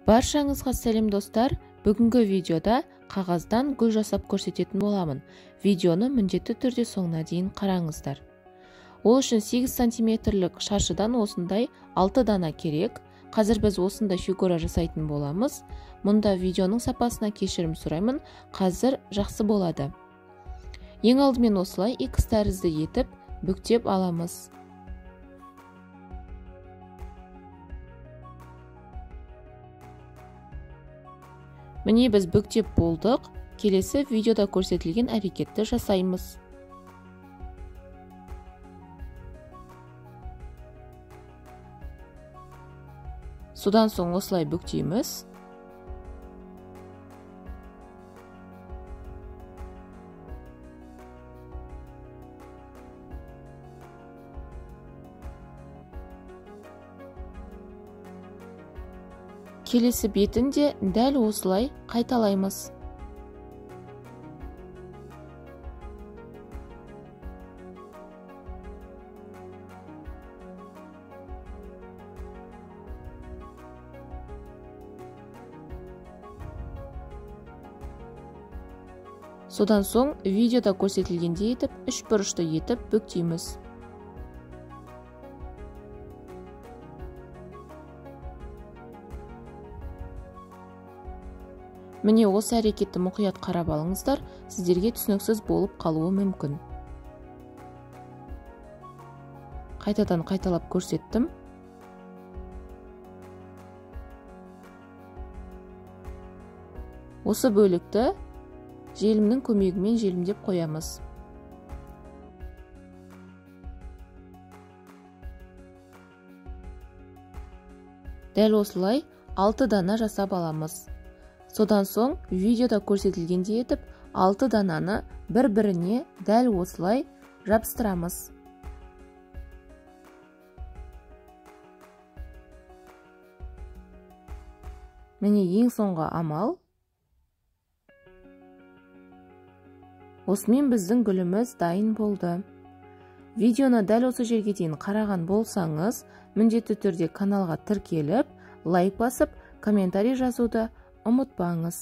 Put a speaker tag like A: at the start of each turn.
A: Баршаңызға сәлем достар. Бүгінгі видеода қағаздан гүл жасап көрсететін боламын. Видеоны міндетті түрде соңына дейін қараңыздар. Ол үшін 8 сантиметрлік шаршыдан осындай 6 дана керек. Қазір біз осындай фигура жасайтын боламыз. Мұнда видеоның сапасына кешірім сұраймын. Қазір жақсы болады. Ең алдымен осылай X тәрізді етіп бүктеп аламыз. Міне біз бүктеп болдық. Келесі видеода көрсетілген әрекетті жасаймыз. Содан соң осылай бүктейміз. Келесі бетін де дәл осылай қайталаймыз. Содан соң видеода көрсетілгендей етіп, үш бұрышты етіп бүктейміз. Міне осы әрекетті мұқият қарап алыңыздар, сіздерге түсініксіз болып қалуы мүмкін. Қайтадан қайталап көрсеттім. Осы бөлікті желімнің көмегімен желімдеп қоямыз. Дәл осылай 6 дана жасап аламыз. Содан соң видеода көрсетілгендей етіп 6 дананы бір-біріне дәл осылай жабыстырамыз. Міне ең соңғы амал. Осымен біздің гүліміз дайын болды. Видеоны дәл осы жерге дейін қараған болсаңыз, міндетті түрде каналға тіркеліп, лайк басып, комментарий жазуды ұмытпаңыз.